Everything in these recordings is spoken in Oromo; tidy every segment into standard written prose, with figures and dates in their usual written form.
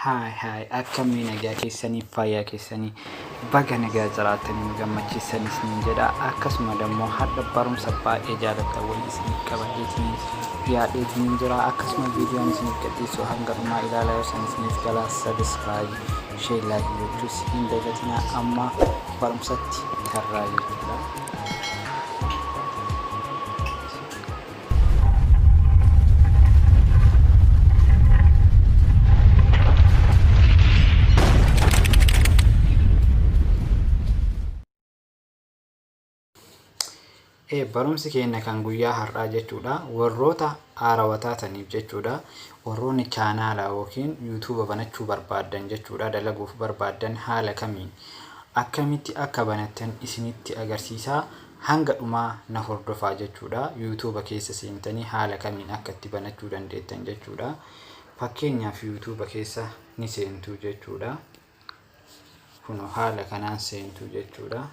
Haay haay, akkamii nagaa keessanii, fayyaa keessanii? Baga nagaa jiraattanii nu gammachiisan isiniin jedha. Akkasuma dammoo har'a barumsa baay'ee jaalladha wayii isiniif qabadheetiniin dhiyaadheetiniin jira. Akkasuma viidiyoon isiniif gadhiisu hanga dhumaa ilaalaa, yoo san isiniif galaa. Subscribe, share, like gochuus hin dagatinaa. Amma barumsatti tarraa jechuudha. Barumsi keenya kan guyyaa har'aa jechuudha, warroota haarawa taataniif jechuudha. Warroonni chaanaala yookiin yuutuuba banachuu barbaaddan jechuudha, dalaguuf barbaaddan, haala kamiin akkamitti akka banattan isinitti agarsiisaa. Hanga dhumaa na hordofaa jechuudha. Yuutuuba keessa seentanii haala kamiin akka itti banachuu dandeettan jechuudha. Fakkeenyaaf, yuutuuba keessa ni seentuu jechuudha. Kunoo haala kanaan seentuu jechuudha.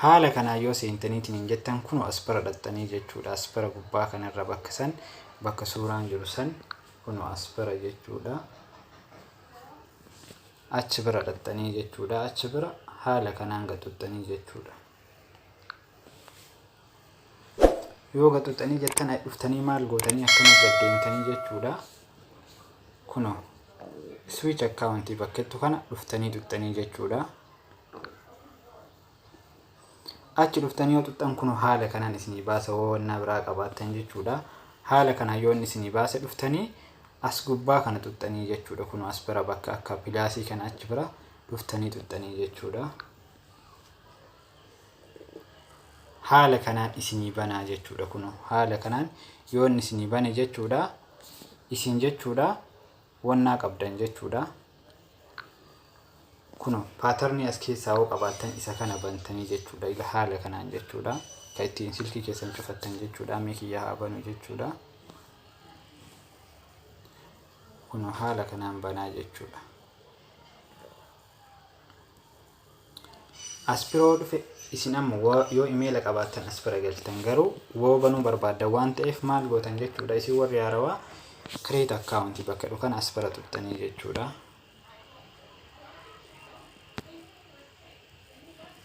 Haala kanaan yoo seentaniitiin hin jettan, kunoo as bira dhaxxanii jechuudha. As bira gubbaa kanarra bakka san, bakka suuraan jiru san, kunoo as bira jechuudha. Achi bira dhaxxanii jechuudha. Achi bira haala kanaan gaxuxxanii jechuudha. Yoo gaxuxxanii jettan, dhuftanii maal gootanii, akkana gaddeemtanii jechuudha. Kunoo switch account bakkettu kana dhuftanii xuxxanii jechuudha. Achi dhuftanii yoo xuxxan, kunoo haala kanaan isinii baasa, wannaa biraa qabaattan jechuudha. Haala kanaan yoo inni isinii baase, dhuftanii as gubbaa kana xuxxanii jechuudha. Kunoo as bira bakka akka plusii kana achi bira dhuftanii xuxxanii jechuudha. Haala kanaan isinii banaa jechuudha. Kunoo haala kanaan yoo inni isinii bane jechuudha, isin jechuudha wannaa qabdan jechuudha. Kuno patternii as keessaa yoo qabaattan, isa kana bantanii jechuudha. Ila haala kanaan jechuudha. Kan ittiin silkii keessan cufattan jechuudha. Mee kiyya haa banu jechuudha. Kuno haala kanaan banaa jechuudha. As biroo dhufe isin amma yoo imeela qabaattan as bira galtan, garuu woo banuu barbaaddan waan ta'eef maal gootan jechuudha? Isin warri haarawaa create account bakka jedhu kana as bira tuqxanii jechuudha.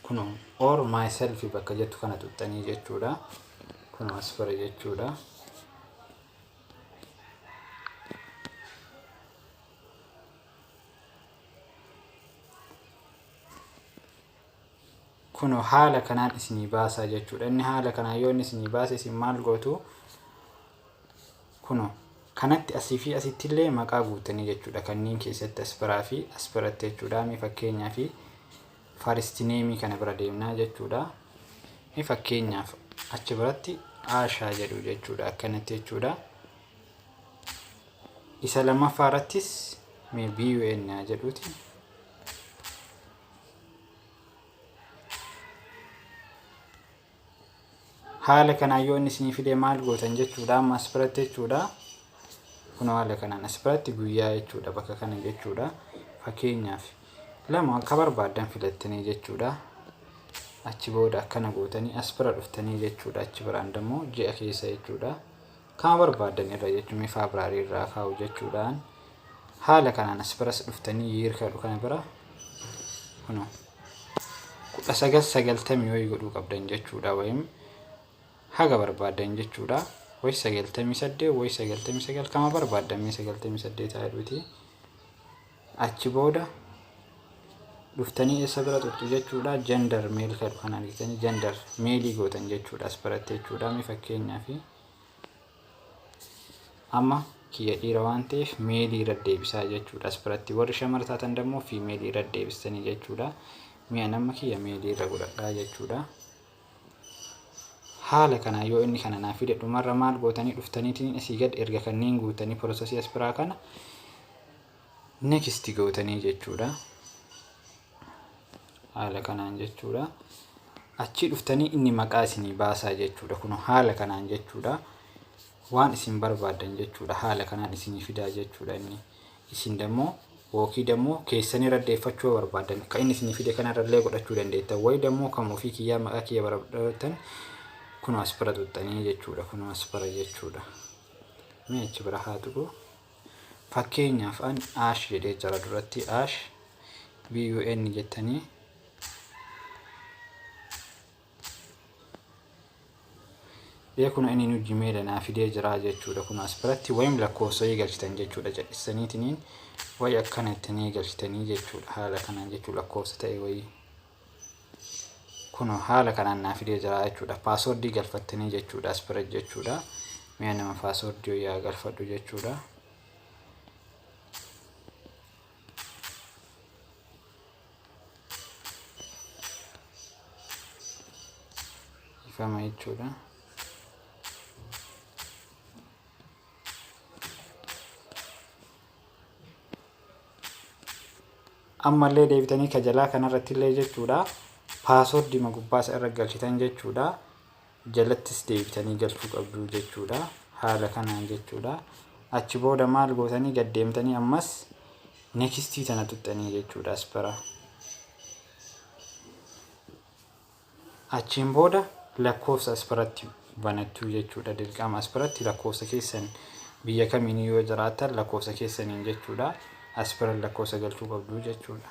Kunoo or myself bakka jettu kana tuqxanii jechuudha. Kunoo as bira jechuudha. Kunoo haala kanaan isinii baasaa jechuudha. Inni haala kanaan yoo inni isinii baase, isin maal gootu? Kunoo kanatti asii fi asitti illee maqaa guutanii jechuudha. Kanneen keessatti as biraa fi as biratti jechuudha. Mee fakkeenyaa fi first nameii kana bira deemnaa jechuudha. Mee fakkeenyaaf achi biratti Aashaa jedhu jechuudha, akkanatti jechuudha. Isa lammaffaa irrattis mee BUN haa jedhuuti. Haala kanaan yoo inni isinii fide maal gootan jechuudha? Amma as biratti jechuudha. Kun haala kanaan as biratti guyyaa jechuudha, bakka kana jechuudha. Fakkeenyaaf lama akka barbaaddan filattanii jechuudha. Achi booda akkana gootanii as bira dhuftanii jechuudha. Achi biraan immoo ji'a keessa jechuudha. Kama barbaaddan irra jechuun, mee February irraa kaa'u jechuudhaan. Haala kanaan as biras dhuftanii year kadhu kana bira kunoo 1990 wayii godhuu qabdan jechuudha, wayim haga barbaaddan jechuudha. Way 98, way 99, kama barbaaddan. Mee 98 haa jedhuuti. Achi booda dhuftanii eessa bira tuqxu jechuudha? Gender male kadhu kana argitanii gender maleii gootan jechuudha as biratti jechuudha. Mee fakkeenyaaf amma kiyya dhiira waan ta'eef maleii irra deebisaa jechuudha. As biratti warri shamara taatan dammoo femaleii irra deebistanii jechuudha. Mi'a nama kiyya maleii irra godhadhaa jechuudha. Haala kanaan yoo inni kana naa fide, dhumarra maal gootanii? Dhuftaniitiin asii gad erga kanneen guutanii, processii as biraa kana next gootanii jechuudha. Haala kanaan jechuudha. Achii dhuftanii inni maqaa isinii baasaa jechuudha. Kun haala kanaan jechuudha. Waan isin barbaaddan jechuudha. Haala kanaan isinii fidaa jechuudha inni. Isin dammoo wookii dammoo keessanii raddeeffachuu yoo barbaaddan, kan inni isinii fide kanarrallee godhachuu dandeettan. Wayi dammoo kan ofii kiyyaa maqaa kiyya barbaaddan, kun as bira xuxxanii jechuudha. Kun as bira jechuudha. Mee achi bira haa tuqu. Fakkeenyaaf an Ash jedhee jira duratti, Ash BUN jettanii. Kun inni nu Gmail naa fidee jira jechuudha. Kun as biratti wayim lakkoofsa wayii galchitan jechuudha. Jal'isaniitiniin wayi akkana ittanii galchitanii jechuudha. Haala kanaan jechuudha, lakkoofsa ta'e wayii. Kun haala kanaan naa fidee jira jechuudha. Passwordii galfattanii jechuudha as bira jechuudha. Mi'a nama passwordii yaa galfadhu jechuudha. Ifama jechuudha. Ammallee deebitanii ka jalaa kanarratti illee jechuudha. Passwordii gubbaasa irra galchitan jechuudha. Jalattis deebitanii galchuu qabdu jechuudha. Haala kanaan jechuudha. Achi booda maal gootanii? Gad deemtanii ammas nextii tana tuxxanii jechuudha as bira. Achiin booda lakkoofsa as biratti banattuu jechuudha. Dirqama as biratti lakkoofsa keessan, biyya kamiin yoo jiraattan lakkoofsa keessaniin jechuudha. As bira lakkoofsa galchuu qabdu jechuudha.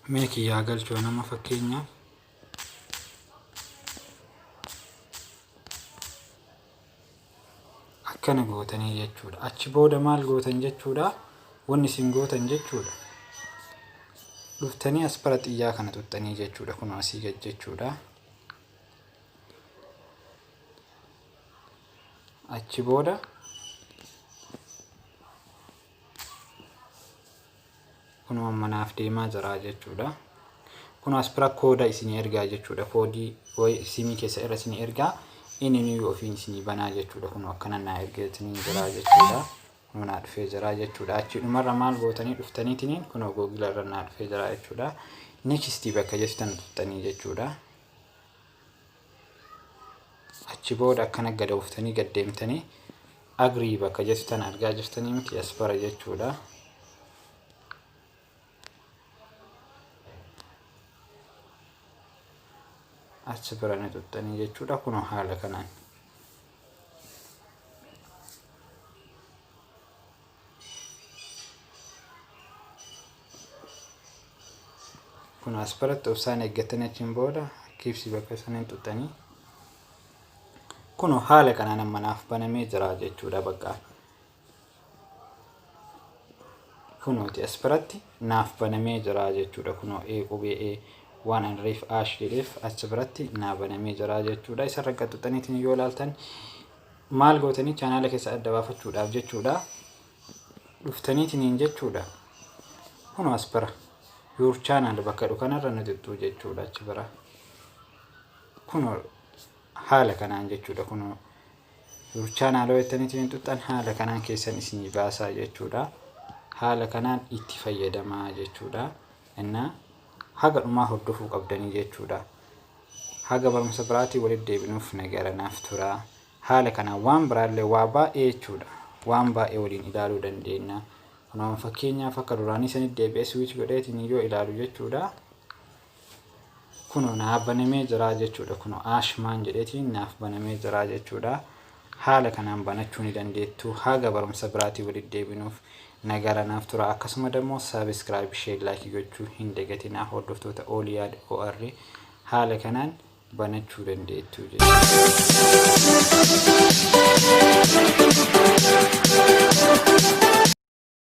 Mee kiyyaa galchuu nama fakkeenyaaf. Akkana gootanii jechuudha. Achi booda maal gootan jechuudha? Wanni isin gootan jechuudha. Dhuftanii as bira xiyyaa kana tuxxanii jechuudha. Kun asii gad jechuudha. Achi booda kunoo amma naaf deemaa jira jechuudha. Kun as bira kooda isinii ergaa jechuudha. Koodii simii keessa irra isinii ergaa, inni nuyi ofiin isinii banaa jechuudha. Kun akkana naa ergeetiniin jira jechuudha. Kun naa dhufee jira jechuudha. Achi dhumarra maal gootanii? Dhuftaniitiniin kunoo Google irra naa dhufee jira jechuudha. Nextii bakka jettan tuxxanii jechuudha. Achi booda akkana gad ooftanii gad deemtanii agree bakka jettu tana argaa jirtanii miti as bara jechuudha. Achi bira ni tuxxanii jechuudha, kunoo haala kanaan. Kun as biratti obsaan eeggatanii achiin booda kiibsii bakka isanii tuxxanii kunoo haala kanaan amma naaf banamee jira jechuudha bakka. Kunooti as biratti naaf banamee jira jechuudha. Kunoo E qubee E waan an reef Ash jedheef achi biratti naa banamee jira jechuudha. Isarra qaxxuxaniitiin yoo ilaaltan maal gootanii chaanaala keessa adda baafachuudhaaf jechuudha. Dhuftaniitiin jechuudha. Kunoo as bira your channel bakka jedhu kanarra ni tuxxuu jechuudha achi bira. Kunoo haala kanaan jechuudha. Kunoo your channel jettaniitiin tuxxan, haala kanaan keessan isinii baasaa jechuudha. Haala kanaan itti fayyadamaa jechuudha. Innaa haga dhumaa hordofuu qabdanii jechuudha. Haga barumsa biraatii walitti deebinuuf nagaranaaf tura. Haala kanaan waan biraallee waa baay'ee jechuudha. Waan baay'ee waliin ilaaluu dandeenya. Kunoo fakkeenyaaf akka duraanii sanitti deebi'ee switch godheetiin yoo ilaalu jechuudha. Kunoo naaf banamee jira jechuudha. Kunoo Ashmaan jedheetiin naaf banamee jira jechuudha. Haala kanaan banachuu ni dandeettu. Haga barumsa biraatii walitti deebinuuf nagaranaaf tura. Akkasuma immoo subscribe, share, like gochuu hin dagatinaa, hordoftoota Ooliyaad OR. Haala kanaan banachuu dandeettu jechuudha.